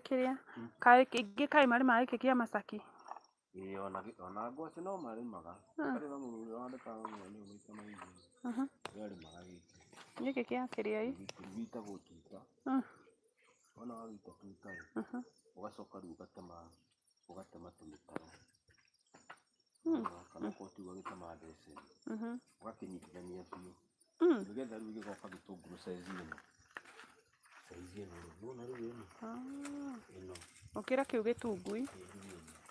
Kĩrĩa kaĩ kĩngĩ kaĩ marĩmaga gĩkĩ kĩa macaki? Ĩĩ ona ngwacĩ no marĩmaga. Harĩ na mũrũ ũrĩa wandĩkaga wĩra nĩ maita maingĩ. We arĩmaga gĩkĩ. Gĩkĩ kĩa kĩrĩa ĩ? Gĩkĩ gĩtagwo tuta. Wona wagĩita tuta ĩ, ũgacoka rĩu ũgatema tũmĩtaro. Kana okorwo ti ũgagĩtema ndeceni. Ũgakĩnyitithania biũ. Nĩgetha rĩu gĩgoka gĩtũngũrũ size ĩno. Size ĩno rĩ, nĩwona rĩu ĩno? Ĩno. Ũkĩra kĩu gĩtungui.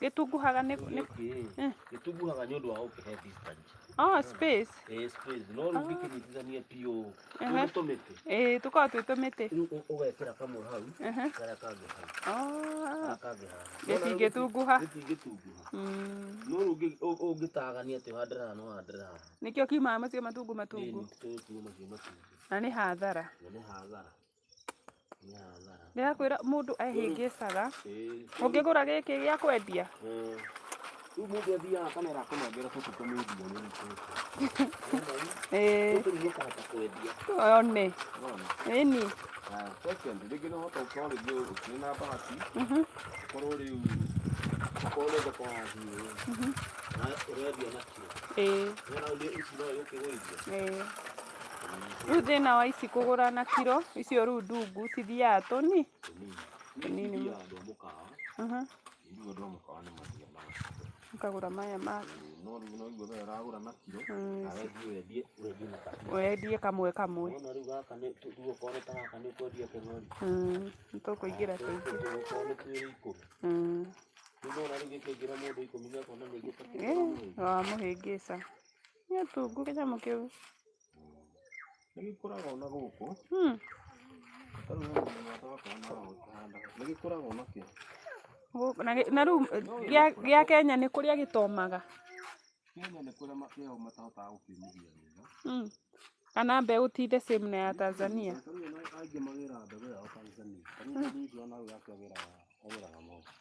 Gĩtunguhaga nĩ Gĩkĩ ĩ, gĩtunguhaga nĩ ũndũ wa gũkĩhe distance. Oh, space. Ĩ space, no rĩu ũngĩkĩnyitithania biũ, rĩu nĩ tũmĩtĩ. Ĩĩ, tũkoragwo twĩ tũmĩtĩ. Rĩu ũgekĩra kamwe hau, karĩa kangĩ hau. Karĩa kangĩ haha. Gĩtingĩtunguha. Gĩtingĩtunguha. No rĩu ũngĩtagania atĩ ũhandĩre haha na ũhandĩre haha. Nĩkĩo kiumaga macio matungu matungu. Ĩĩ, nĩkĩo kiumaga macio matungu. Na nĩ hathara. Na nĩ hathara. Nĩ hathara. Ndĩrakwĩra mũndũ ehĩngĩcaga. Ũngĩgũra gĩkĩ gĩa kwendia? Rĩu mũndũ athiaga akamera akũnengera tũtũ tũmĩndia nĩ Ĩĩ. Tũtũ rĩu ũkahota kwendia. One. Ĩni. Haya, second, rĩngĩ no ũhota gũkorwo rĩngĩ ũkĩrĩ na bahati. Ũkorwo rĩu okorwo nĩ thoko wathiĩ na ũrendia na kiro. Ĩĩ. Wona rĩu ici no igũkĩgũithia. Ĩĩ. Rĩu thĩna wa ici kũgũra na kiro, icio rĩu ndungu cithiaga tũni. Tũnini. Ithiaga andũ a mũkawa. Rĩu andũ a mũkawa nĩ mathiaga. Ũkagũra maya ma. No rĩu no igua we ũragũra na kiro, nawe thiĩ wendie, wendie na kabia. Wendie kamwe kamwe. Wona rĩu gaka nĩ rĩu okorwo nĩ ta gaka nĩ ũkwendia kĩng'ori. Nĩ tũkũingĩra tũingĩ. Okorwo nĩ twĩrĩ ikũmi. Rĩu nĩwona rĩu gĩkĩingĩra mũndũ ikũmi nĩ akuona nĩ aingĩte kĩng'ori. Wamũhĩngĩca. Nĩ atungu kĩnyamũ kĩu. Nĩ gĩkũraga ona gũkũ. Ta rĩu he mũndũ wakwa na ũkĩhandaga. Nĩ gĩkũraga onakĩo. Na rĩu gĩa Kenya nĩ kũrĩa gĩtomaga. Kenya nĩ kũrĩa kĩao matahotaga gũkĩũmithia wega. Kana mbegũ ti the same na ya Tanzania. Ta rĩu ona aingĩ magĩraga mbegũ yao Tanzania. Ta rĩu mũndũ ũcio ona yake agĩraga Moshi.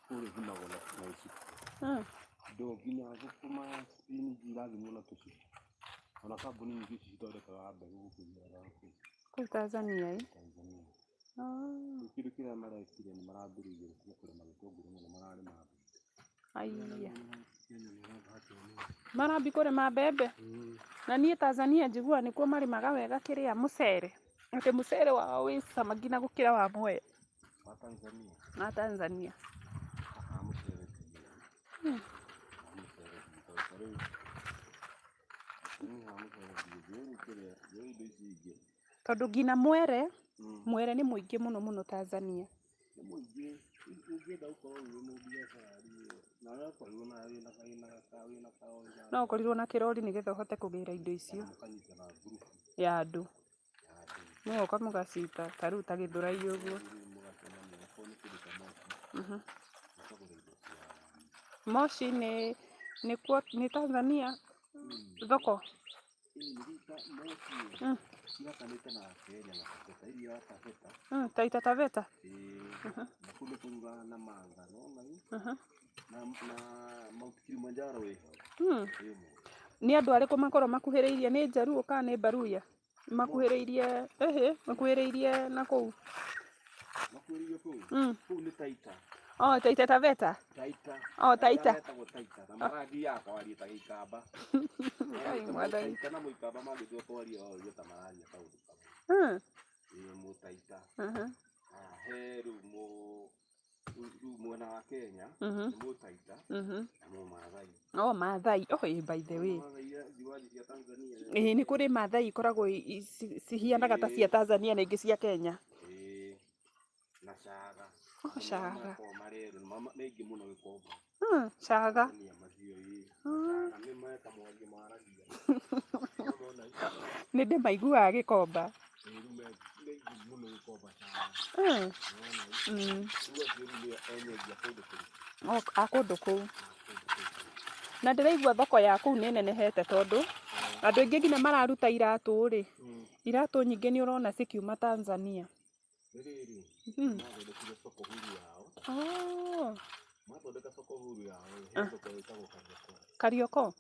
Kũrĩa ĩthimagwo na iciko. Indo nginya thũkũma, spinach irathimwo na tũciko. Ona kambuni nyingĩ ici cithondekaga mbegũ gũkũ igĩraga kũu. Kũu Tanzania ĩ? Tanzania. Rĩu kĩndũ kĩrĩa marekire nĩ marambĩrĩirie gũtiga kũrĩma gĩtũngũrũ mũno, mararĩma mbembe. Aiya. Marambia kũrĩma mbembe? Na niĩ Tanzania njiguaga nĩkuo marĩmaga wega kĩrĩa mũcere. Atĩ mũcere wao wĩ cama nginya gũkĩra wa Mwea. Wa Tanzania? Wa Tanzania. Ah, mũcere ti mũru. Mũcere ti mũru. Ta rĩu niĩ haha mũcere ndiũĩ kĩrĩa, ndiũĩ indo ici ingĩ. Tondũ nginya mwere, mwere nĩ mũingĩ mũno mũno Tanzania. Nĩ mũingĩ, ũngĩenda gũkorwo wĩ mũbiacara rĩ, na ũkorirwo na wĩna wĩna karori. No ũkorirwo na kĩrori nĩgetha ũhote kũgĩra indo icio. Mũkanyitana ngurubu. Ya andũ. Mũgoka mũgacita ta rĩu ta Gĩthũrai ũguo. Mũgacemania okorwo nĩ kĩndũ ta Moshi, mũkagũra indo cia Moshi nĩ nĩkuo nĩ Tanzania thoko? Moshi cihakanĩte na Kenya na Taveta. Iria ya Taveta. Taita Taveta? Ĩĩ. Na kũu nĩ kũrugaga na manga, nĩwona ĩ? Na Mount Kilimanjaro ĩ hau. Ĩ Moshi. Nĩ andũ arĩkũ makoragwo makuhĩrĩirie, nĩ Njaruo kana nĩ Baluhya? Makuhĩrĩirie ĩhĩ, makuhĩrĩirie na kũu. Makuhĩrĩirie kũu? Kũu nĩ Taita. Oh, Taita Taveta? Taita. Oh, Taita. Metagwo Taita na marathiaga kwaria ta Gĩikamba. Taita na Mũikamba mangĩtua kwaria o ũguo ta mararia kaũndũ kamwe. Ĩĩ Mũtaita. He rĩu rĩu mwena wa Kenya nĩ Mũtaita na Mũmathai. Oh, Maathai. Oh, ĩĩ by the way. Maathai cia Tanzania. Ĩĩ nĩ kũrĩ Maathai ikoragwo cihianaga ta cia Tanzania na ingĩ cia Kenya. Ĩĩ. Na Caga. Oh, Caga. Makoragwo marĩ erũ, nĩ aingĩ mũno Gĩkomba. Caga. Tanzania macio ĩĩ. Caga nĩ meta mwario maragia. Nĩ ndĩmaiguaga Gĩkomba. Ĩĩ rĩu nĩ aingĩ mũno Gĩkomba Caga. Rĩu acio rĩu nĩo enyeji a kũndũ kũu. Oh, a kũndũ kũu. Na ndĩraigua thoko ya kũu nĩ ĩnenehete tondũ andũ aingĩ nginya mararuta iratũ rĩ, iratũ nyingĩ nĩ ũrona cikiuma Tanzania. Nĩ rĩrĩ, mathondekire soko huru yao. Oh. Mathondeka soko huru yao, he thoko ĩtagwo Kariokor. Kariokor?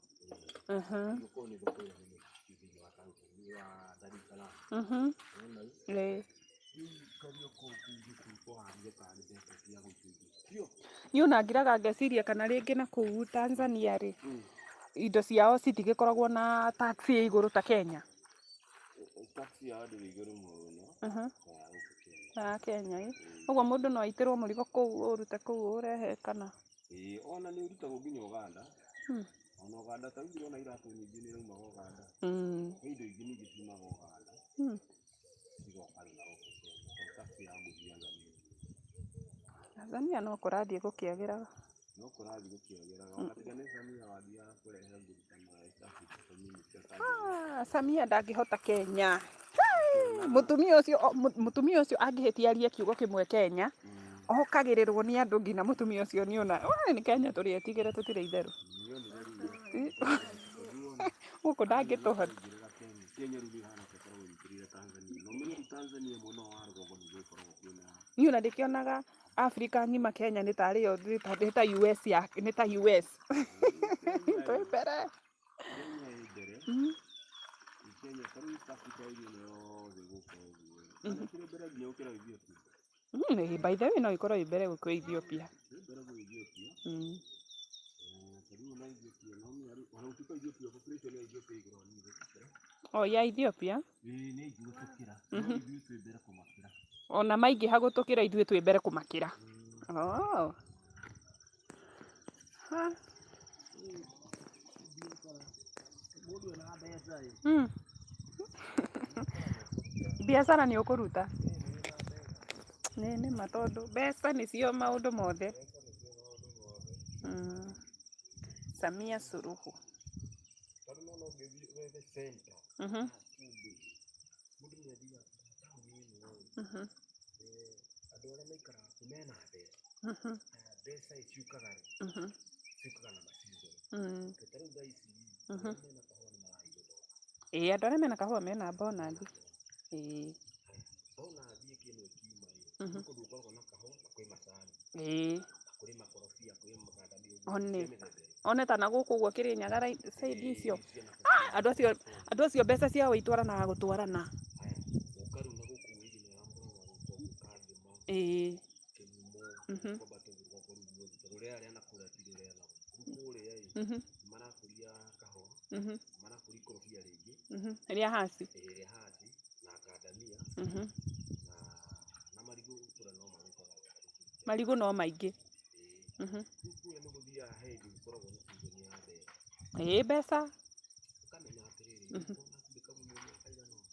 Kariokor nĩ thoko ĩrĩa nene thĩinĩ wa Tanzania, wa Dar es Salaam. Nĩwona ĩ? Ĩĩ. Rĩu Kariokor kũu nĩkuo kũhaanire tarĩ Niĩ ona ngiraga ngeciria kana rĩngĩ na kũu Tanzania rĩ, indo ciao citigĩkoragwo na tax ĩ igũrũ ta Kenya. Tax yao ndĩrĩ igũrũ mũno ta ya gũkũ Kenya. Ta ya Kenya ĩ. Ũguo mũndũ no aitĩrwo mũrigo kũu ũrute kũu ũrehe kana? Ĩĩ, ona nĩ ũrutagwo nginya Uganda. Ona Uganda ta rĩu ndĩrona iratũ nyingĩ nĩ iraumaga Uganda. He indo ingĩ nyingĩ ciumaga Uganda. Cigoka rĩu na gũkũ Kenya. Tondũ tax ya gũthiaga nĩ Tanzania no kũrathiĩ gũkĩagĩraga. No kũrathiĩ gũkĩagĩraga. Ona tiga nĩ Samia wathiaga kũrehe ngũthi ta ma East Africa Community Ah, Samia ndangĩhota Kenya. Mũtumia ũcio mũtumia ũcio angĩhĩtia arie kiugo kĩmwe Kenya, okagĩrĩrwo nĩ andũ nginya mũtumia ũcio nĩ ona nĩ Kenya tũrĩ etigĩre tũtirĩ itherũ. Gũkũ ndangĩtũhota. Kenya rĩu ĩhana ta ĩkoragwo ĩnyitĩrĩire Tanzania. Na ũmenye rĩu Tanzania mwena wa rũgongo nĩguo ĩkoragwo kwĩna Niĩ ona ndĩkĩonaga Africa ng'ima Kenya nĩ tarĩ yo nĩ ta US ya nĩ ta US. Twĩ mbere. Kenya ĩ mbere. Kenya ta rĩu East Africa ĩno yothe gũkũ ũguo. Na nĩ kĩrĩ mbere nginya gũkĩra Ethiopia. By the way no ĩkorwo ĩ mbere gũkĩra Ethiopia. Ĩ mbere gwĩ Ethiopia. Ta rĩu ona Ethiopia no menya rĩu ona gũtuĩka Ethiopia population ya Ethiopia ĩ igũrũ hanini gũtũkĩra. O ya Ethiopia? Ĩĩ nĩ aingĩ gũtũkĩra. No ithuĩ twĩ mbere kũmakĩra. Ona maingĩha gũtũkĩra ithuĩ twĩ mbere kũmakĩra. Oh. Ha. Mũndũ ena mbeca ĩ. Biacara nĩ ũkũruta. Nĩ nĩma tondũ mbeca nĩcio maũndũ mothe. Samia Suluhu. Tondũ nĩwona ũngĩthiĩ wethe center kũndũ, mũndũ nĩ athiaga taũni ĩno ĩ, andũ arĩa maikaraga kũu mena mbeca. Na mbeca ĩ ciũkaga rĩ, ciũkaga na ma season. Ta rĩu thaa ici andũ arĩa mena kahũa nĩ maraheirwo mbeca. Ĩĩ andũ arĩa mena kahũa mena bonathi. Ĩĩ. Bonathi ĩkĩ ĩno ĩkiuma ĩ, gwĩ kũndũ gũkoragwo na kahũa na kwĩ macani. Ĩĩ. Na kũrĩ makorobia, kwĩ makandamia ũguo, One. cia mĩthemba ĩrĩkũ. One ta na gũkũ ũguo Kĩrĩnyaga side icio. Ĩĩ, cia na kũu. Andũ acio mbeca ciao itwaranaga gũtwarana. Haya, ũka rĩu na gũkũ ĩrĩa ya Mũrang'a gũkũ Kangema, Ĩĩ. Kĩgumo, kwambata ũguo rũgongo rũu guothe tondũ rĩera rĩa nakũrĩa ti rĩrĩa na gũkũ. Rĩu kũrĩa ĩ, marakũria kahũa, marakũria ikorobia rĩngĩ, Rĩa haci. Ĩĩ rĩa haci na kandamia na marigũ kũrĩa no magĩũkaga wega. Marigũ no maingĩ. Ĩĩ. Rĩu kũrĩa nĩ gũthiaga he hĩndĩ gũkoragwo na season ya mbeca. Ĩĩ mbeca. Ũkamenya atĩrĩrĩ, bonathi ĩkamunywo mĩaka igana ũna.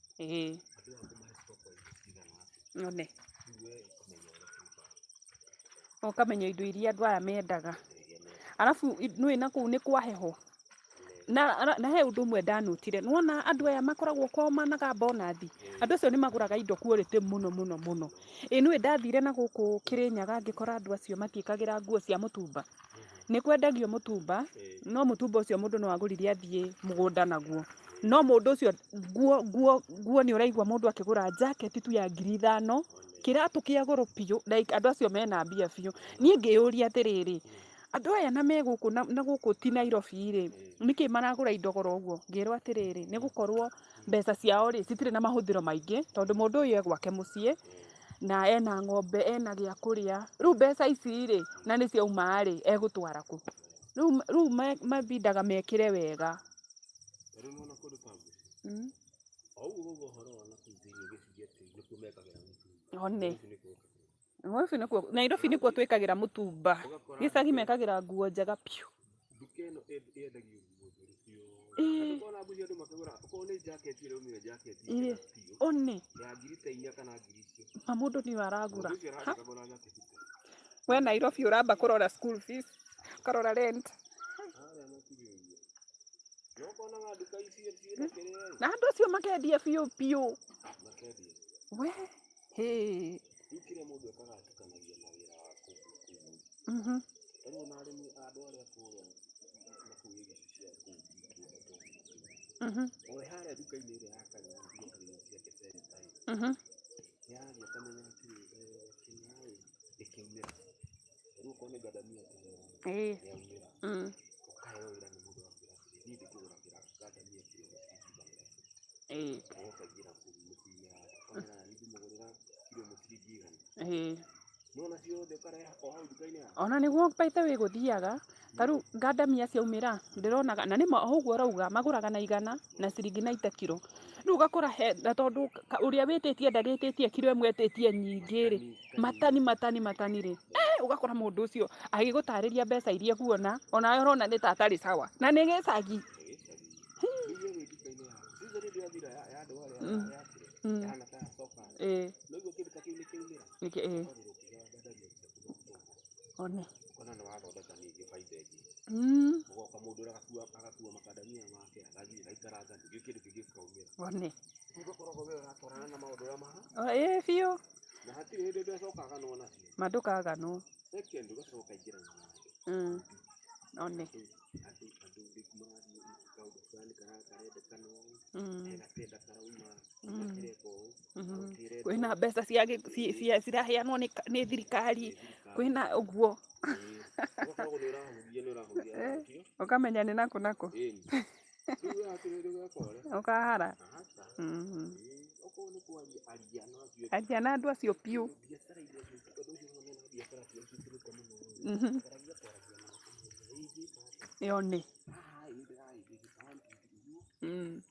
Andũ aya ngũmahe stock wa indo cigana atĩa. One. Rĩu we ũkamenya ũrĩa ũkwĩbanga. Ũkamenya indo iria andũ aya mendaga. Iria mendaga. Arabu nĩũĩ na kũu nĩ kwa heho. Na he ũndũ ũmwe ndanotire. Nĩwona andũ aya makoragwo kwao managa bonathi. Andũ acio nĩ magũraga indo quality mũno mũno mũno. Ĩ nĩũĩ ndathire na gũkũ Kĩrĩnyaga ngĩkora andũ acio matiĩkagĩra nguo cia mũtumba. Nĩ kwendagio mũtumba, no mũtumba ũcio mũndũ no agũrire athiĩ mũgũnda naguo. No mũndũ ũcio nguo nĩ ũraigua mũndũ akĩgũra jacket tu ya 5,000, kĩratũ kĩa goro biũ, like andũ acio mena mbia biũ. Niĩ ngĩyũria atĩrĩrĩ, andũ aya na me gũkũ na gũkũ ti Nairobi rĩ, nĩkĩ maragũra indo goro ũguo? Ngĩrwo atĩrĩrĩ, nĩ gũkorwo mbeca ciao rĩ, citirĩ na mahũthĩro maingĩ, tondũ mũndũ ũyũ e gwake mũciĩ, na ena ng'ombe, ena gĩa kũrĩa. Rĩu mbeca ici rĩ, na nĩ ciauma rĩ, egũtwara kũ? Rĩu mambindaga mekĩre wega. Ta rĩu nĩwona kũndũ ta Nguci. O ũguo ũguo ũhoro wa nakũu thĩinĩ ũgĩciria atĩ nĩkuo mekagĩra mũtumba. One. Nairobi nĩkuo wĩkagĩra. Nairobi nĩkuo, Nairobi nĩkuo twĩkagĩra mũtumba. Ũgakora Gĩcagi mekagĩra nguo njega biũ. Nduka ĩno yendagio nguo njerũ ciothe. Ĩĩ. Na ndũkona Nguci andũ makĩgũra, okorwo nĩ jacket ĩraumire jacket Ĩĩ. njega biũ. One. Ya ngiri ta inya kana ngiri icio. Ma mũndũ nĩyo aragũra. Mũndũ ũcio arathiĩ akagũra jacket ta We Nairobi ũramba kũrora school fees, ũkarora rent. Harĩa matirĩ ũguo. No ũkonaga nduka ici ciĩna kĩrĩa ĩ. Na andũ acio makendia biũ biũ. Makendia. We, hĩ. Rĩu kĩrĩa mũndũ ekaga atukanagia na wĩra wa kũu kũu. Ta rĩu ona arĩmi andũ arĩa kũrĩa na kũu gĩcigo cia kũu gwitũ. We harĩa nduka-inĩ ĩrĩa ya Kanyona Kanyona ciake center ĩ. Nĩ arathiĩ akamenya atĩrĩ, kĩna ĩ nĩkĩaumĩra. Rĩu okorwo nĩ ngandamia ta ĩyo Ĩĩ. nĩyaumĩra. Ũkaheo wĩra nĩ mũndũ agakwĩra atĩrĩ, niĩ ndĩkũgũra ngandamia kiro mũciringi igana rĩa ikũmi. Ĩĩ. Agoka aingĩra kũu mũciĩ-inĩ yake akamenya niĩ ndĩmũgũrĩra kiro mũciringi igana. Ĩĩ. Nĩwona cio yothe ũkareha o hau nduka-inĩ yaku. Ona nĩguo by the way gũthiaga, ta rĩu ngandamia ciaumĩra ndĩronaga, na nĩma o ũguo ũrauga magũraga na igana na ciringi 90 kiro. Rĩu ũgakora he na tondũ ũrĩa wĩtĩtie ndagĩtĩtie kiro ĩmwe etĩtie nyingĩ rĩ, matani matani matani rĩ, eh, ũgakora mũndũ ũcio agĩgũtarĩria mbeca iria ekuona, onawe ũrona nĩ ta atarĩ sawa, na nĩ gĩcagi. Rĩu we wĩ nduka-inĩ yaku, thutha rĩrĩa yathira ya andũ arĩa yakĩre, yahana ta yacoka thĩ. Noguo kĩndũ ta kĩu nĩ kĩaumĩra, Nĩkĩ ĩĩ. ũkagũra ũkĩgĩra ngandamia ciaku na gĩtũngũrũ. One. Ũkona nĩ wathondeka ningĩ baida ĩngĩ. Ũgoka mũndũ ũrĩa agakua makandamia make, agathiĩ agaikaranga, ningĩ kĩndũ kĩngĩ gĩkaumĩra. One. Rĩu ũgakoragwo we ũratwarana na maũndũ ũrĩa maha. Ĩĩ biũ. Na hatirĩ hĩndĩ mbeca ũkaganwo nacio. Ma ndũkaganwo. Second, ũgacoka ũkaingĩrana na andũ. One. Andũ andũ rĩngĩ marathiĩ kaũndũ fulani karendekana ũũ, hena tender karauma, gakĩreka ũũ, gũtirĩ Kwĩna mbeca cia ciraheanwo nĩ thirikari, kwĩna ũguo. Ũgakoragwo nĩ ũrahuria nĩ ũrahuria gũtirĩ. Ũkamenya nĩ nakũ nakũ. Ĩni. Rĩu we hatirĩ hĩndĩ ũgeka ũrĩa. Ũkahara. Aca. Ĩĩ, okorwo nĩ kwaria aria na acio. Aria na andũ acio biũ. Biacara-inĩ andũ acio mena biacara ciao ciĩkĩrĩte mũno ĩ, geragia kwaragia nao ũmere ĩ ingĩka atĩa. One. Haha ĩ ndĩrahĩmbĩria ũguo.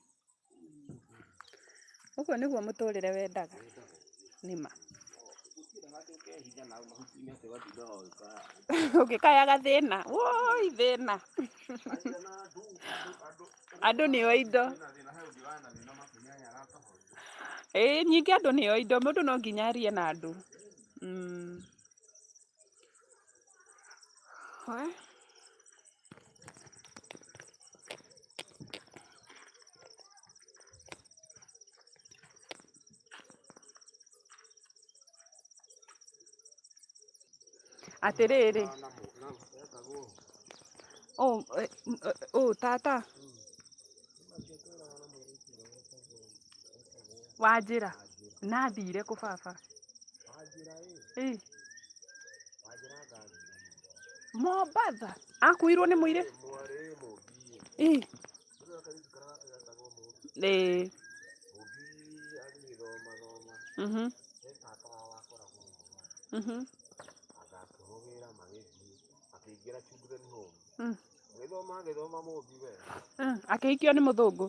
Ũguo nĩguo mũtũrĩre wendaga. Nĩma. Gũtirĩ handũ ũkehitha na mahuti-inĩ atĩ ũgatinda ũgĩkaya. Ũgĩkayaga thĩna. Woi thĩna. Aria na andũ, andũ, Andũ nĩo indo. Kwĩna thĩna he ũngĩ wĩna thĩna makĩria arakahoria. Ĩĩ ningĩ andũ nĩo indo, mũndũ no nginya arie na andũ. We. Atĩrĩrĩ. Ũ tata. Wanjĩra. Na athire kũ baba? Ĩ. Mombatha. Akuirwo nĩ mũirĩtu? Ĩ. Ĩ. Akĩhikio nĩ mũthũngũ?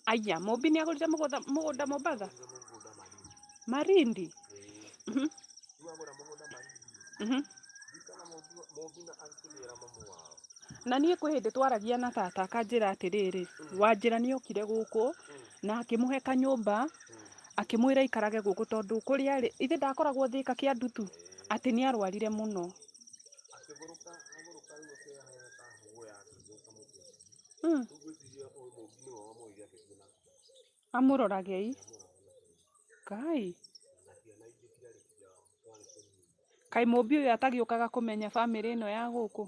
Aya, Mũmbi nĩ agũrire mũgũnda Mombatha? Malindi? Na niĩ kwĩ hĩndĩ twaragia na tata akanjĩra atĩrĩrĩ, Wanjĩra nĩ okire gũkũ na akĩmũhe kanyũmba, akĩmwĩra aikarage gũkũ tondũ kũrĩa arĩ, ithe ndakoragwo Thĩka Kĩandutu, atĩ nĩ arwarire mũno. Amũrorage ĩ. Ngai. Kaĩ Mũmbi ũyũ atagĩũkaga kũmenya bamĩrĩ ĩno ya gũkũ?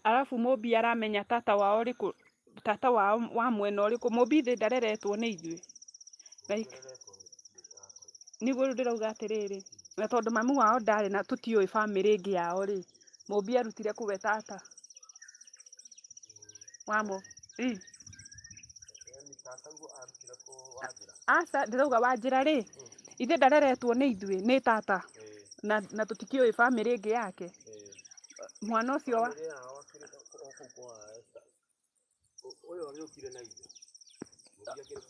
Arabu Mũmbi aramenya tata wao ũrĩkũ, tata wao wa mwena ũrĩkũ? Mũmbi ithe ndareretwo nĩ ithuĩ. Like, nĩguo rĩu ndĩrauga atĩrĩrĩ, na tondũ mamu wao ndarĩ na tũtiũĩ bamĩrĩ ĩngĩ yao rĩ, Mũmbi arutire kũ we tata? Wamo. Ĩ. Aca ndĩrauga Wanjĩra rĩ, ithe ndareretwo nĩ ithuĩ, nĩ tata. Na tũtikĩũĩ bamĩrĩ ĩngĩ yake. Mwana ũcio wa Ũyũ agĩũkire na ithe. Mũmbi akĩrĩ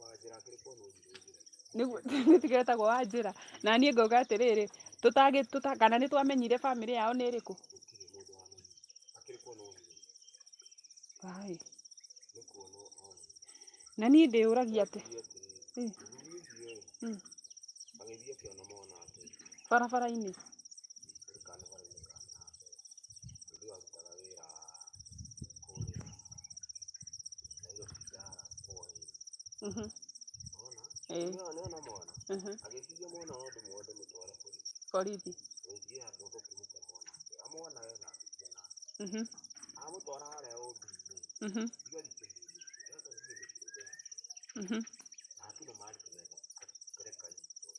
Wanjĩra akĩrĩ Nĩguo nĩtigetagwo Wanjĩra. Na niĩ ngauga atĩrĩrĩ, kana nĩ twamenyire bamĩrĩ yao nĩ ĩrĩkũ? Gũtirĩ mũndũ wamenyire. Akĩrĩ Ngai. Na niĩ ndĩyũragia atĩ barabara-inĩ. Ĩĩ. Borithi. Na hatuna mahali tunaweza kupeleka hii mtoto.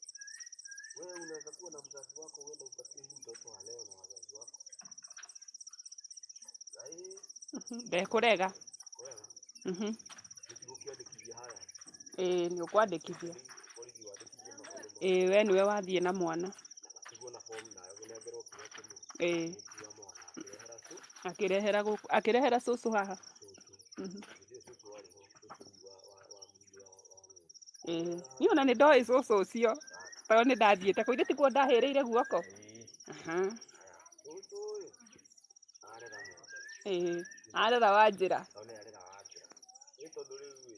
Wewe unaweza kuwa na mzazi wako uende upatie hii mtoto wa leo na wazazi wako. Sahi Ndekũrega. kwega nĩtigũkĩandĩkithia haya. Ĩĩ, nĩ ũkwandĩkithia. Borithi wandĩkithie maũndũ ma Ĩĩ, we nĩwe wathiĩ na mwana. na matigwo na fomu nayo ũnengerwo kĩrĩa kĩmwe. Ĩĩ. Gũkua mwana akĩrehera cu Akĩrehera gũkũ, akĩrehera cũcũ haha. Cũcũ. Hĩndĩ ĩyo cũcũ arĩ ho, cũcũ rĩu wa mũthuri wa ng'ũndũ. Ĩĩ, niĩ ona nĩ ndoĩ cũcũ ũcio tondũ nĩ ndathiĩte kũu, ithe tikuo ndahĩrĩire guoko. Ĩĩ. Aha. Aya, cũcũ ũyũ arera mwana. Ĩĩ, arera wa njĩra. Tondũ nĩ arera wa njĩra. Nĩ tondũ rĩu ĩ,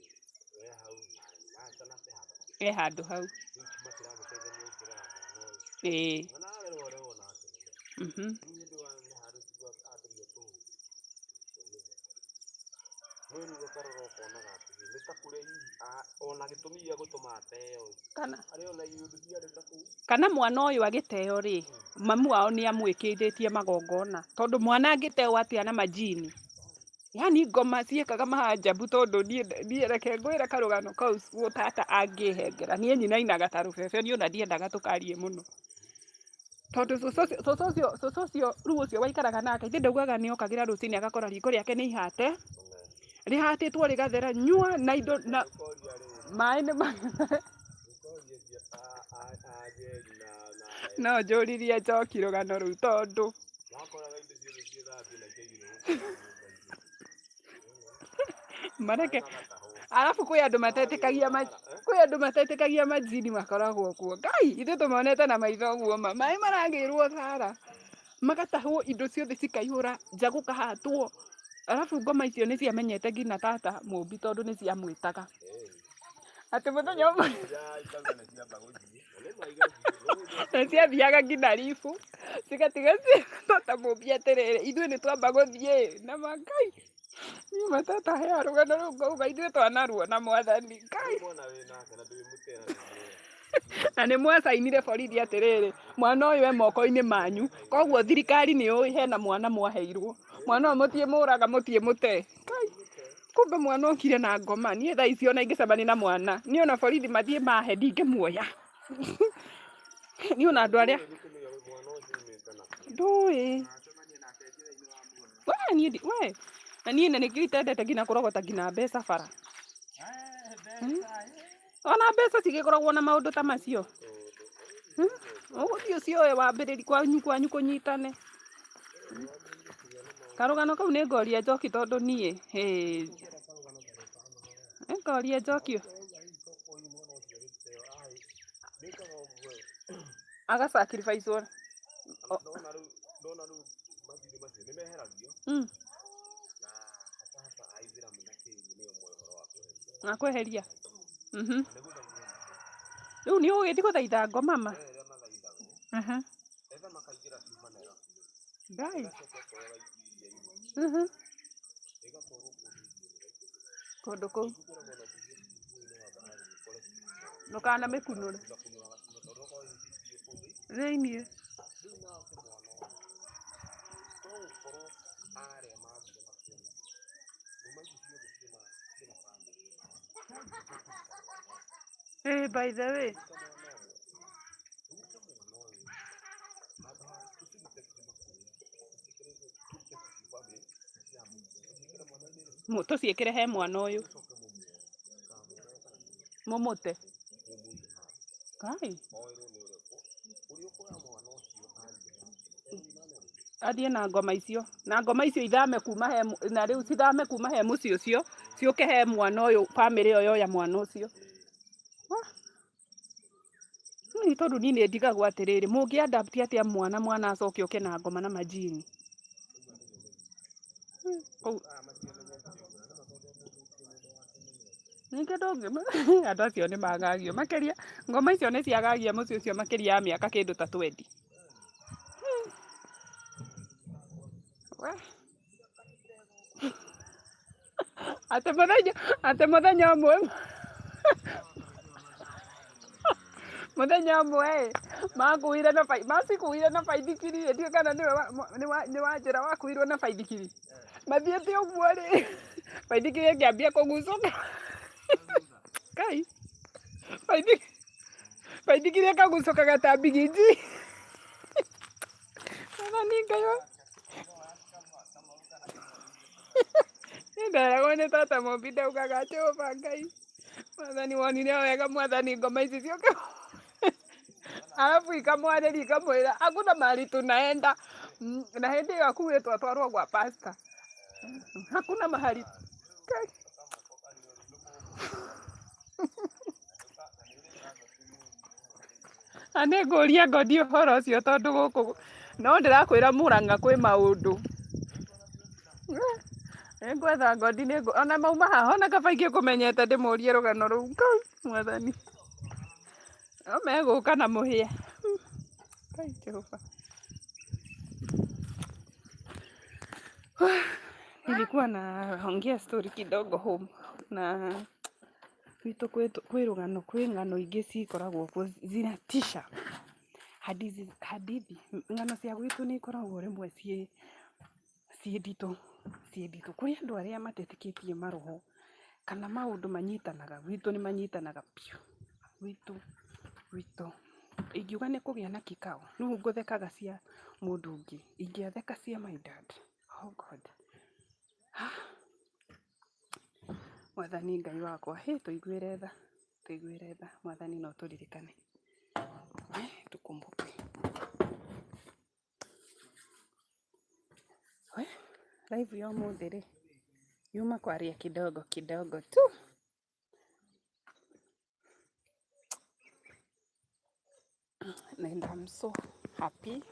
we hau na na pe handũ. E handũ hau. Rĩu matiragũteithania gũkĩrera mwana ũyũ. Ĩĩ. Mwana arerwo arerwo nake nĩme. Rĩu hĩndĩ wa nĩ handũ tiguo ambĩrĩria kũmĩhe. No rĩu ũkarora ũkonaga atĩrĩrĩ, nĩ ta kũrĩa hihi ona gĩtũmi gĩa gũtũma ateo ĩ. Kana Arĩ ona iũndũ ciarĩ na kũu. Kana mwana ũyũ agĩteo rĩ, mamu wao nĩ amwĩkĩrĩtie magongona, tondũ mwana angĩteo atĩa na majini? Yani ngoma ciĩkaga mahanjabu, tondũ niĩ reke ngwĩre karũgano kau tata angĩhengera, niĩ nyinainaga ta rũbebe, niĩ ona ndiendaga tũkarie mũno, tondũ cũcũ ũcio rĩu ũcio waikaraga nake, ithe ndaugaga nĩ okagĩra rũcinĩ agakora riko rĩake nĩ ihate, rĩhatĩtwo rĩgathera nyua na indo na Ũkoria rĩrĩ. Maĩ nĩ Ũkoria anjeri na No njũririe Njoki rũgano rũu tondũ makoraga indo ciothe ciĩthambie na ikaigĩrwo gũkũ nyũmba-inĩ. Mareke. Maĩ magatahwo. Arabu kwĩ andũ matetĩkagia Magĩrwo eh? Kwĩ andũ matetĩkagia majini makoragwo kuo. Ngai, ithuĩ tũmonete na maitho ũguo, ma maĩ maragĩrwo thara, magatahwo, indo ciothe cikaihũra nja, gũkahatwo. Arabu ngoma icio nĩ ciamenyete nginya tata Mũmbi, tondũ nĩ ciamwĩtaga atĩ mũthenya ũmwe Ya ikauga nĩ ciamba gũthiĩ. Na nĩ ma igathiĩ. No hĩndĩ na ciathiaga nginya ribu cigatiga tata Mũmbi atĩrĩrĩ, ithuĩ nĩ twamba gũthiĩ na mangai. Niĩ matata hea rũgano rũu ngauga ithuĩ twanaruona, mwathani Ngai. Rĩu mwana wĩ nake na ndũrĩ mũtera nĩ mwega. Na nĩ mwacainire borithi atĩrĩrĩ, mwana ũyũ e moko-inĩ manyu, koguo thirikari nĩ ũĩ hena mwana mwaheirwo, mwana ũyũ mũtiĩ mũraga, mũtiĩ mũte. Ngai, kumbe mwana okire na ngoma. Niĩ thaa ici ona ingĩcemania na mwana, niĩ ona borithi mathiĩ mahe, ndingĩmuoya niĩ, ona andũ arĩa Ndũĩ gĩtũmi gĩa mwana ũcio umĩte nakũ. Ndũĩ we niĩ we na niĩ na nĩkĩo itendete nginya kũrogota nginya mbeca bara. Ona mbeca cigĩkoragwo na maũndũ ta macio. Ũgũthiĩ ũcioe wambĩrĩri kwanyu kwanyu kũnyitane. Karũgano kau nĩ ngoria Njoki, tondũ niĩ hĩ, nĩ ngoria Njoki aga sacrifice wo. Ndona rĩu, ndona rĩu mathirĩ macio nĩ meheragio na hasa hasa aithĩramu na kĩu nĩo moĩ ũhoro wa kweheria. Na kweheria. Na nĩ gũthaithwo Rĩu nĩ ũgĩthiĩ gũthaitha ngoma ma he rĩrĩa mathaithagwo either makaingĩra cuma na ĩgakuo Ngai. ĩgacoka ĩkoya ĩgaikio iria-inĩ, ĩgatwarwo kũndũ iria-inĩ ĩgaikio. Kũndũ kũu. Ningĩ kwĩragwo ona ũngĩthiĩ ufuo-inĩ wa bahari ũkore cuma Ndũkanamĩkunũre. Ũgakunũra gacuma tondũ okorwo ĩhutĩtie kũu thĩinĩ. Thĩiniĩ. Rĩu nake mwana ũyũ to gũkorwo arĩa mathire makĩona ngoma ici ciothe ciĩna bamĩrĩ ĩno. Eh, by the way. Ruta mwana ũmwe, ruta mwana ũyũ, handũ ha tũcirute kuma kũrĩa tũciĩkĩre, tũrute bamĩrĩ cia mũico, tũciĩkĩre mwana-inĩ rĩ, Tũciĩkĩre he mwana ũyũ. Mũcoke mũmuoe kana muoe kana mũmũte. Mũmũige handũ. Ngai. Oerwo nĩ ũrĩkũ ũrĩa ũkoya mwana ũcio athiĩ nake egũthiĩ na nyamũ. Athiĩ na ngoma icio, na ngoma icio ithame kuma he na rĩu cithame kuma he mũciĩ ũcio ciũke he mwana ũyũ, bamĩrĩ ĩyo yoya mwana ũcio. Wah. Nĩ tondũ niĩ nĩ ndigagwo atĩrĩrĩ, mũngĩ adapt atĩa mwana, mwana acoke oke na ngoma na majini? Kũu Aya matiamenyete ũguo na nĩ matondũ mũndũ ũngĩ mũndũ wakĩmenyete. Ningĩ ndũngĩ andũ acio nĩ magagio makĩria, ngoma icio nĩ ciagagia mũciĩ ũcio makĩria ya mĩaka kĩndũ ta 20. We. Atĩ mũthenya ũmwe, mũthenya ũmwe ĩ, makuire na macikuire na baithikiri ĩ, ndiũĩ kana nĩwe nĩ wa njĩra wakuirwo na baithikiri, mathiĩte ũguo rĩ, baithikiri ĩkĩambia kũgucũka. Ngai. Baithikiri ĩkagucũkaga ta mbigiji. Mwathani Ngai wa. Nĩ nderagwo nĩ tata Mũmbi ndaugaga Jehova Ngai. Mwathani wonire wega mwathani ngoma ici ciũke. Alafu ikamwarĩria ikamwĩra hakuna mahali tunaenda. Na hĩndĩ ĩyo akuĩtwo atwarwo gwa pastor. Hakuna mahali. Ngai. Na nĩ ngũria ngoni ũhoro ũcio tondũ gũkũ no ndĩrakwĩra Murang'a kwĩ maũndũ. Nĩ ngwetha ngoni nĩ ona mauma haha ona kaba ingĩkũmenyete ndĩmũrie rũgano rũu. Ngai mwathani. No megũka na mũhĩa. Ngai Jehova. Nilikuwa naongea story kidogo home na gwitũ kwĩ rũgano kwĩ ng'ano ingĩ cikoragwo kuo zinatisha. Hadithi, hadithi ng'ano cia gwitũ nĩ ikoragwo rĩmwe ciĩ nditũ, ciĩ nditũ. Kũrĩ andũ arĩa matetĩkĩtie maroho kana maũndũ manyitanaga, gwitũ nĩ manyitanaga biũ. Gwitũ, gwitũ ingiuga nĩ kũgĩa na kikao, rĩu ngũthekaga cia mũndũ ũngĩ, ingĩatheka cia my dad, oh God. Mwathani Ngai wakwa, hĩ tũiguĩre tha, tũiguĩre tha, Mwathani no tũririkane. Tukumbuke. We, live ya ũmũthĩ rĩ, yuma kwaria kidogo kidogo tu. And I'm so happy.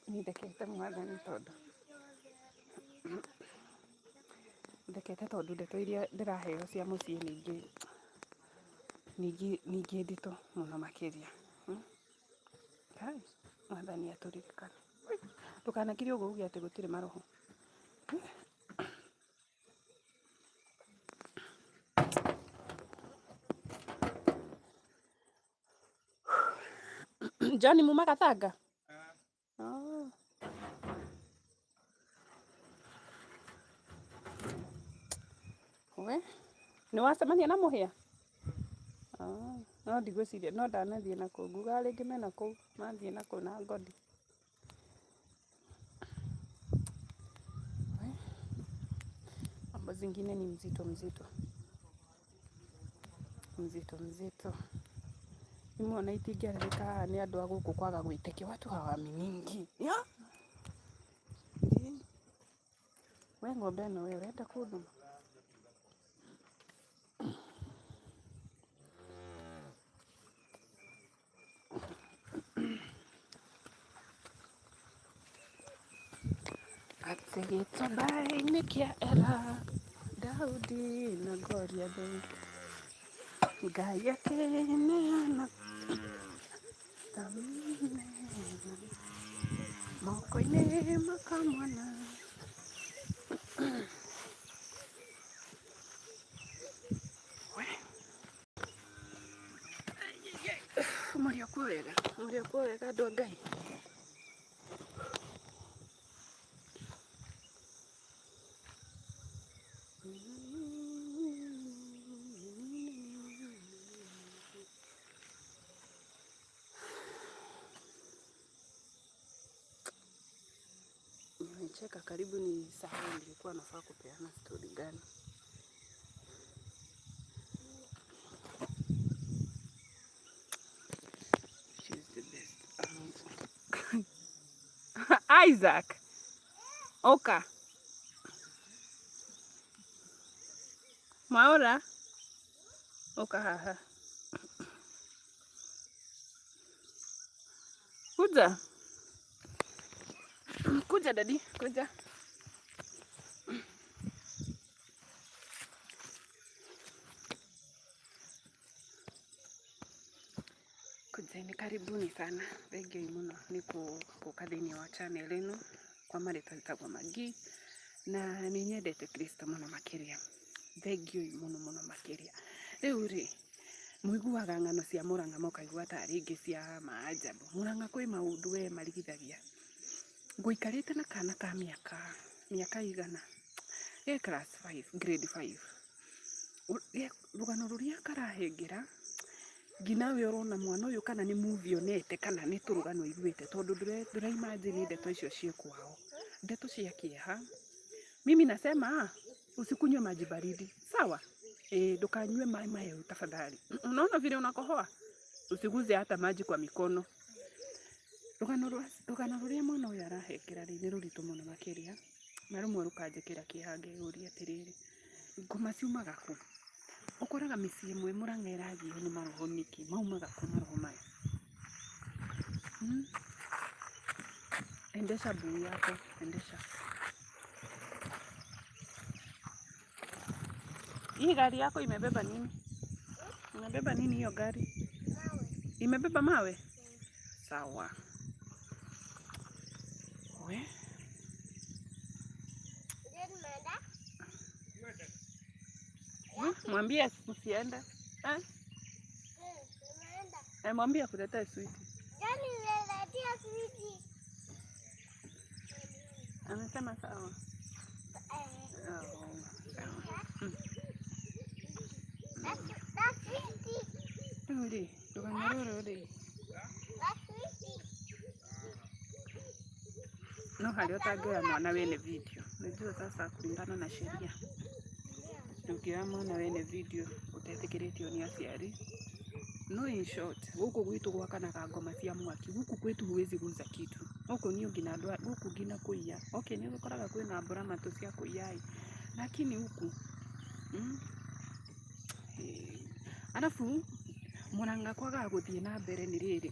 Nĩ ndekete Mwathani tondũ ndekete tondũ ndeto iria ndĩraheo cia mũciĩ ningĩ ningĩ ningĩ nditũ mũno makĩria. Kai, Mwathani atũririkane. Ndũkanakire ũguo uge atĩ gũtirĩ maroho. John muma Gathanga? Oh. We, nĩ wacemania na mũhĩa? Oh, no ndigwĩciria no ndanathiĩ na kũu ngugaga rĩngĩ mena kũu mathiĩ na kũu na ngoni. We, mambo zingine ni mzito mzito mzito mzito. Imwe ona itingĩarĩrĩka haha nĩ andũ a gũkũ kwaga gwĩtĩkia, watu hawaaminingi. Yeah. We ng'ombe ĩno we ũrenda kũndũma? Atĩ gĩtuamba-inĩ kĩa Ela, Daudi na Goliathũ, Ngai akĩneana moko-inĩ ma kamwana. We. Mũrĩ okuo wega, mũrĩ okuo wega andũ a Ngai. Nimecheka karibu nisahau nilikuwa nafaa kupeana story gani. She's the best uncle. Isaac. Oka. Mwaura. Oka haha. Kuja. Kuja daddy, kuja. Kujeni, karibuni sana. Thengiũ mũno nĩ gũka thĩinĩ wa channel ĩno kwa marĩtwa njĩtagwo Maggie na nĩ nyendete Kristo mũno makĩria. Thengiũ mũno mũno makĩria. Rĩu rĩ, mũiguaga ng'ano cia Mũrang'a mũkaigua tarĩ ingĩ cia maajabu. Mũrang'a kwĩ maũndũ we marigithagia. Ngũikarĩte na kana ka mĩaka igana, ge class 5, grade 5. Rũgano rũrĩa karahengera nginya we ũrona mwana ũyũ kana nĩ movie onete kana nĩ tũrũgano aiguĩte, tondũ ndũra imagine ndeto icio ciĩ kwao, ndeto cia kĩeha. Mimi nasema usikunywe maji baridi, sawa? Eh, ndukanyue maĩ mahehu tafadhali. Unaona vile unakohoa? Usiguze hata maji kwa mikono. Rũgano rũrĩa mwana ũyũ arahengera rĩ, nĩ rũritũ mũno makĩria, na rĩmwe rũkanjĩkĩra kĩeha ngeyũria atĩrĩrĩ, ngoma ciumaga kũ? Ũkoraga mĩciĩ ĩmwe Mũrang'a ĩrathio nĩ maroho nĩkĩ? Maumaga kũ maroho maya? Hmm? Endesha bui yako, endesha. Hii gari yako imebeba nini? Imebeba nini hiyo gari? Mawe. Imebeba mawe? Sawa. We. Ndio nimeenda. Mwambie usiende. Eh? Nimeenda. Eh, mwambie akuletee switi. Ndio nimeletea switi. Amesema sawa. Eh. Oh, sawa. Na switi. Rĩu rĩ, rũgano rũrũ rĩ, Na switi. No harĩa ũtangĩoya mwana wene video. Najua sasa kulingana na sheria ndũngĩoya mwana wene video ũtetĩkĩrĩtio nĩ aciari. No in short, gũkũ gwitũ gwakanaga ngoma cia mwaki. Gũkũ kwetu huwezi guza kitu. Gũkũ niĩ nginya andũ gũkũ nginya kũiya. Okay, nĩ ũkoraga kwĩna mbũramatũ cia kũiya ĩ, lakini huku Arabu Murang'a kwagaga gũthiĩ na mbere nĩ rĩrĩ,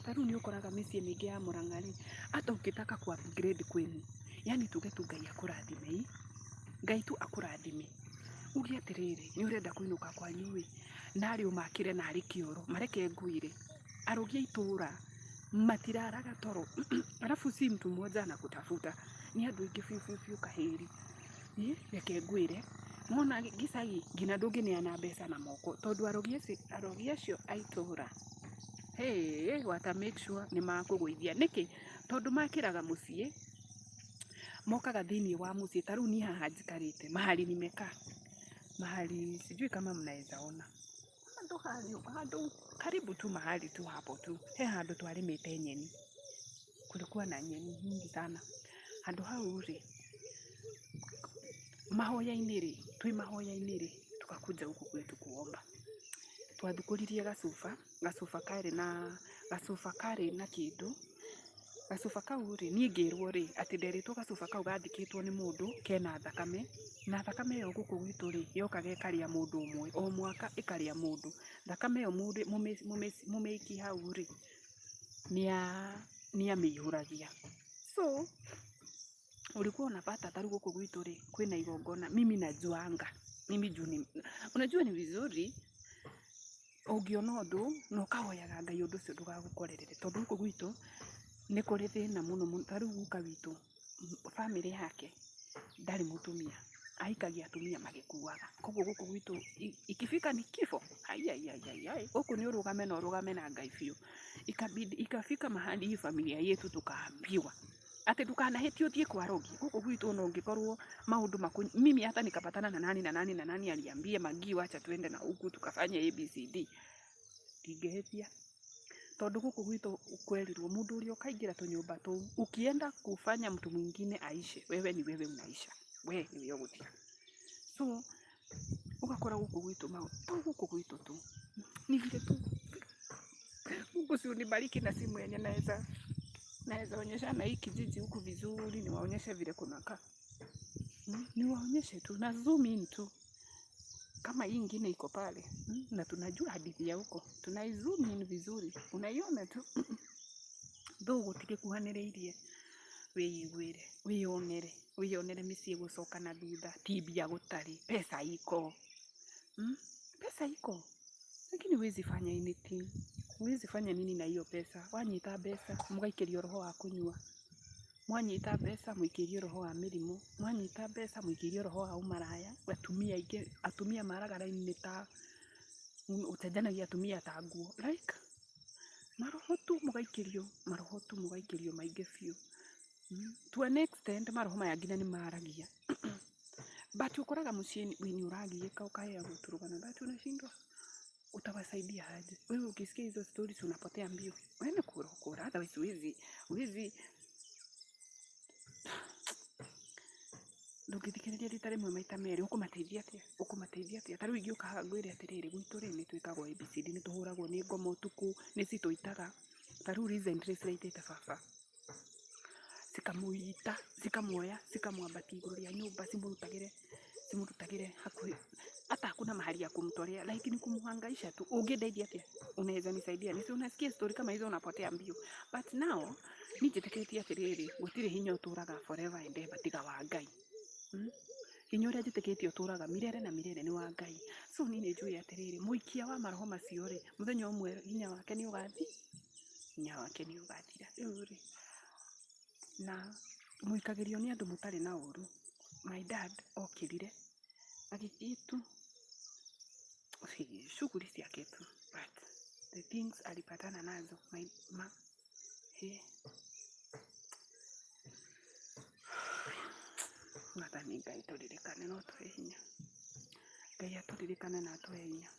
ta rĩu nĩ ũkoraga mĩciĩ mĩingĩ ya Murang'a rĩ, hata ukitaka ku upgrade kwenu, yani tuge tu Ngai akũrathime ĩ, Ngai tu akũrathime, uge atĩrĩrĩ, nĩ ũrenda kũinũka kwanyu ĩ, narĩ ũmakĩre narĩ kĩoro, mareke ngwĩre, arogi a itũra matiraraga toro alafu si mtu mmoja anakutafuta, ni andũ aingĩ biũ biũ biũ kahĩri. Ĩ reke ngwĩre, wona gĩcagi nginya ndũngĩneana mbeca na moko tondũ arogi acio a itũra, hĩ wata make sure nĩ makũgũithia. Nĩkĩ? Tondũ makĩraga mũciĩ, mokaga thĩiniĩ wa mũciĩ, ta rĩu niĩ haha njikarĩte mahali nimekaa, mahali sijui kama mnaweza ona handũ handũ karibu tu mahali tu hapo tu, he handũ twarĩmĩte nyeni, kulikuwa na nyeni nyingi sana. Handũ hau rĩ, mahoya-inĩ rĩ, twĩ mahoya-inĩ rĩ, tukakuja huku kwetu kuomba. Twathukũririe gacuba, gacuba karĩ na kĩndũ, gacuba kau rĩ, niĩ ngĩrwo rĩ, atĩ nderĩtwo gacuba kau gathikĩtwo nĩ mũndũ kena thakame, na thakame ĩyo gũkũ gwitũ rĩ, yokaga ĩkarĩa mũndũ ũmwe, o mwaka ĩkarĩa mũndũ. Thakame ĩyo mũmĩikie hau rĩ, nĩamĩihũragia. So ulikuwa unapata ta rĩu gũkũ gwitũ rĩ, kwĩna igongona, mimi najuanga, mimi juu ni, unajua ni vizuri ũngĩona ũndũ na ũkahoyaga Ngai ũndũ ũcio ndũgagũkorerere, tondũ gũkũ gwitũ nĩ kũrĩ thĩna mũno mũno. Ta rĩu guka witũ bamĩrĩ yake ndarĩ mũtumia, ahikagia atumia magĩkuaga. Koguo gũkũ gwitũ ikifika ni kifo, aiaiaiai, gũkũ nĩ ũrũgame na ũrũgame na Ngai biũ. Ikabidi ikafika mahali hii familia yetu tukaambiwa atĩ ndũkanahĩtie ũthiĩ kwa rogi. Gũkũ gwitũ ona ũngĩkorwo maũndũ maku, mimi hata nikapatana na nani na nani na nani aliambie Magi, wacha tuende na huku tukafanye ABCD, ndingĩhĩtia tondũ gũkũ gwitũ kwerirwo mũndũ ũrĩa ũkaingĩra tũnyũmba tũu, ukienda kufanya mtu mwingine aishe, wewe ni wewe unaisha, we niwe ũgũtiga. So ũgakora gũkũ gwitũ to gũkũ gwitũ tu, ni vile tu Mungu si unibariki na simu yenye naweza onyeshana hii kijiji huku vizuri, niwaonyeshe vile kunakaa. Niwaonyeshe tu na zoom in tu kama hii ingine iko pale, na tunajua hadithi ya huko, tunai zoom in vizuri, unaiona tu though gũtigĩkuhanĩrĩirie, wĩiguĩre, wĩyonere, wĩyonere mĩciĩ gũcoka na thutha, ti mbia gũtarĩ, pesa iko, Pesa iko, lakini huwezi fanya anything, huwezi fanya nini na hiyo pesa. Wanyita mbeca mũgaikĩrio roho wa kũnyua, mwanyita mbeca mũikĩrio roho wa mĩrimũ, mwanyita mbeca mũikĩrio roho wa ũmaraya. Atumia aingĩ, atumia maraga raini ta ũcenjanagia atumia ta nguo, like maroho tu mũgaikĩrio, maroho tu mũgaikĩrio maingĩ biũ. To an extent maroho maya nginya nĩ maragia. But ũkoraga mũciĩ nĩ ũragiĩka, ũkaheagwo tũrũgano, but unashindwa utawasaidia aje? Wewe ukisikia hizo stories unapotea mbio. Wewe ni kura, otherwise huwezi ndũngĩthikĩrĩria rita rĩmwe maita merĩ. Ũkũmateithia atĩa? Ũkũmateithia atĩa? Ta rĩu ingĩũka haha ngwĩre atĩrĩrĩ, gwitũ rĩ, nĩ twĩkagwo ABCD, nĩ tũhũragwo nĩ ngoma ũtukũ, nĩ citũitaga. Ta rĩu recently ciraitĩte baba, cikamũita, cikamuoya, cikamwambatia igũrũ rĩa nyũmba, cimũrutagĩre hakuhĩ, hata hakuna mahali ya kumtolea, like ni kumuhangaisha tu. Ũngĩndeithia atĩa? Unaweza nisaidia? Nisi unasikia story kama hizo unapotea mbio. But now niĩ njĩtĩkĩtie atĩrĩrĩ, gũtirĩ hinya ũtũraga forever and ever tiga wa Ngai. Hinya ũrĩa njĩtĩkĩtie ũtũraga milele na milele nĩ wa Ngai. So niĩ nĩ njũĩ atĩrĩrĩ, mũikia wa maroho macio rĩ, mũthenya ũmwe hinya wake nĩ ũgathi, hinya wake nĩ ũgathira. Rĩu rĩ, na mũikagĩrio nĩ andũ mũtarĩ na ũru. My dad okĩrire agĩthiĩ tu shughuli ciake tu, but the things alipatana nazo my ma he. Mwathani Ngai tũririkane no tũhe hinya. Ngai atũririkane na atũhe hinya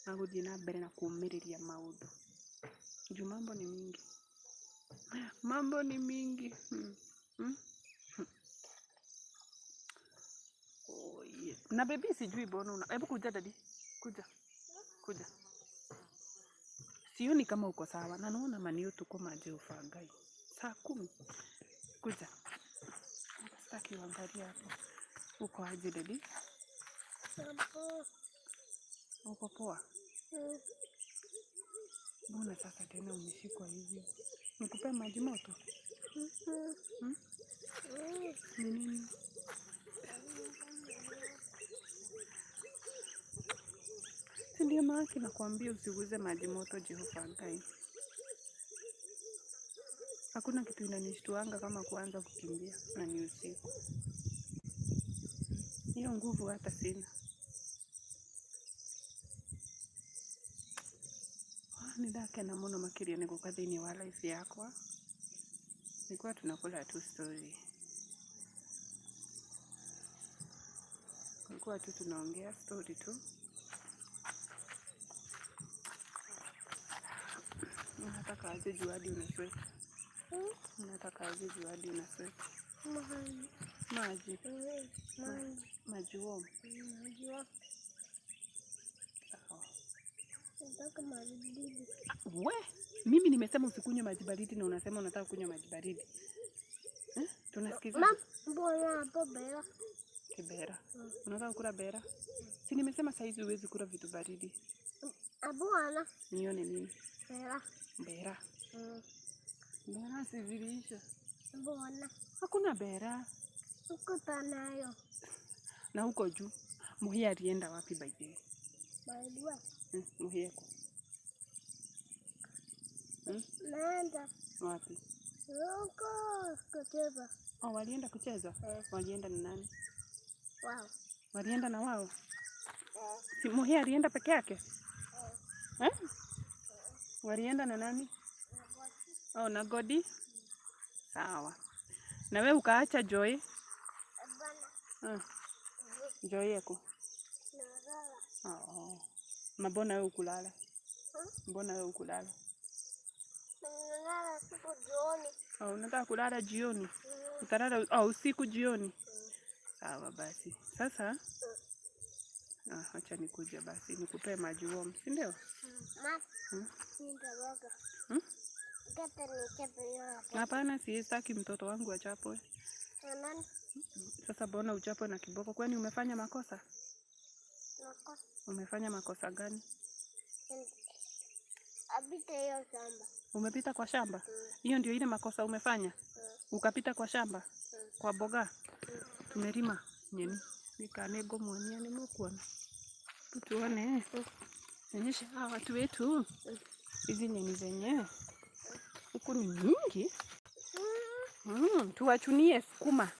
wa gũthiĩ na mbere na kũũmĩrĩria maũndũ. Juu mambo ni mingi, mambo ni mingi. Oh, yeah. Na baby sijui mbona una, hebu kuja daddy, kuja kuja. Sioni kama uko sawa na naona mani utuko Jehova Ngai saa 10. Kuja, sitaki uangalie hapo. Uko aje, daddy? Uko poa? Mbona sasa tena umeshikwa hivyo? Nikupe maji moto? Hmm? Ni nini? Si ndio maana nakwambia usiguze maji moto, Jehova Ngai. Hakuna kitu inanishtuanga kama kuanza kukimbia na ni usiku. Hiyo nguvu hata sina. Nĩ ndakena mũno makĩria nĩ gũka thĩinĩ wa life yakwa. Nilikuwa tunakula tu story. Tulikuwa tu tunaongea story tu. Unataka aje juu hadi una sweat? Unataka aje juu hadi una sweat? Maji. Maji. Maji warm. Maji warm. Sawa. Nataka maji baridi. We, mimi nimesema usikunywe maji baridi na unasema unataka kunywa maji baridi. Eh? Tunasikiza. Ma, mbona hapo bera? Kibera. Unataka kula bera? Si nimesema saizi huwezi kula vitu baridi. Abu ana. Nione nini? Bera. Bera. Mm. Bera si ziliisha. Mbona? Hakuna bera. Ukuta nayo. Na huko juu Muhia alienda wapi by the way? By the way. Muhia ko. Naenda. Wapi? Huko kucheza. Oh, walienda kucheza? Eh. Walienda na nani? Wao. Walienda na wao? Eh. Si Muhia alienda peke yake? Eh. Eh? Walienda na nani? Na Godi. Oh, na Godi? Sawa. Na we ukaacha Joy? Bana. Joy yako? Nalala. Oh. Mbona wewe ukulala? Hmm? Mbona wewe ukulala? Nalala siku jioni. Oh, unataka kulala jioni? Mm. Utalala usiku jioni? Mm. Sawa basi. Sasa? Mm. Ah, acha nikuje basi nikupee maji warm, si ndio? Ma. Hmm? Nitaoga. Hmm? Kata nichape hiyo hapo. Hapana, sitaki mtoto wangu achapwe. Na nani? Sasa mbona uchapwe na kiboko? Kwani umefanya makosa? Makosa. Umefanya makosa gani? Apita hiyo shamba. Umepita kwa shamba? Mm. Hiyo ndio ile makosa umefanya? Mm. Ukapita kwa shamba? Mm. Kwa boga? Mm. Tumerima nyeni. Nikane gomonia ni mukuona. Tuone. Onyesha hawa watu wetu. Hizi nyeni zenyewe. Huku ni nyingi. Mm. Tuwachunie sukuma.